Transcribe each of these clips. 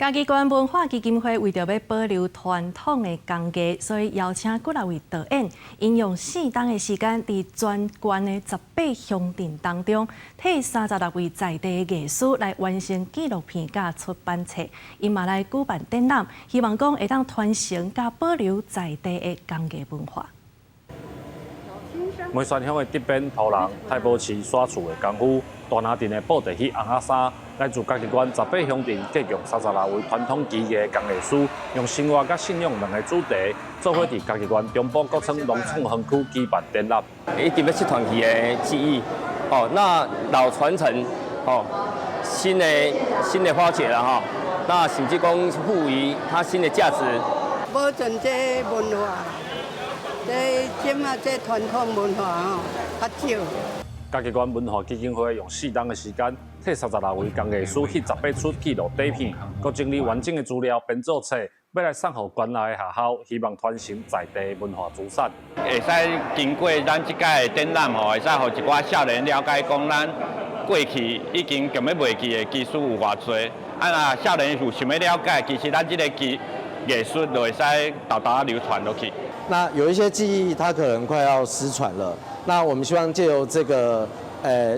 嘉義縣文化基金會為著欲保留傳統的工藝，所以邀請幾若位導演，𪜶用4冬的時間，佇全縣的18鄉鎮當中，替36位在地的藝師來完成紀錄片佮出版冊，𪜶嘛來舉辦展覽，希望講會當傳承佮保留在地的工藝文化。梅山鄉的竹編、塗人、太保市刷厝的功夫，大林鎮的布袋戲尪仔衫，來自嘉義縣18鄉鎮，計共36位傳統技藝工藝師，用生活佮信仰兩个主題，做伙佇嘉義縣中部各村農創園區舉辦展覽。一定欲失傳去的技藝，哦，那老傳承，哦，新的發掘啦，哈，那甚至講賦予它新的價值。保存這文化。這這馬這傳統文化吼較少。嘉義縣文化基金會用4冬的時間，替36位工藝師翕18齣紀錄短片，閣整理完整的資料編做冊，欲來送予縣內的學校，希望傳承在地文化資產。會使經過咱這擺的展覽吼，會使予一寡少年了解講咱過去已經共欲袂記的技術有偌濟。啊，若少年有想欲了解，其實咱這个技藝術就會使沓沓流傳落去。那有一些技藝，它可能快要失傳了。那我們希望借由這個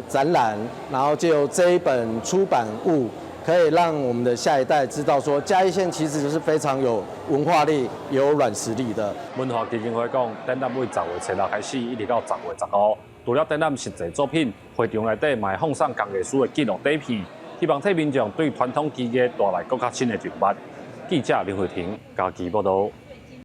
展覽，然後借由這一本出版物，可以讓我們的下一代知道說，嘉義縣其實是非常有文化力、有軟實力的。文化基金會講，展覽對10月初6開始，一直到10月15。除了展覽實際作品，會場內底嘛會放送工藝師的紀錄短片，希望替民眾對傳統技藝帶來閣較深的認識。記者劉慧婷嘉義報導。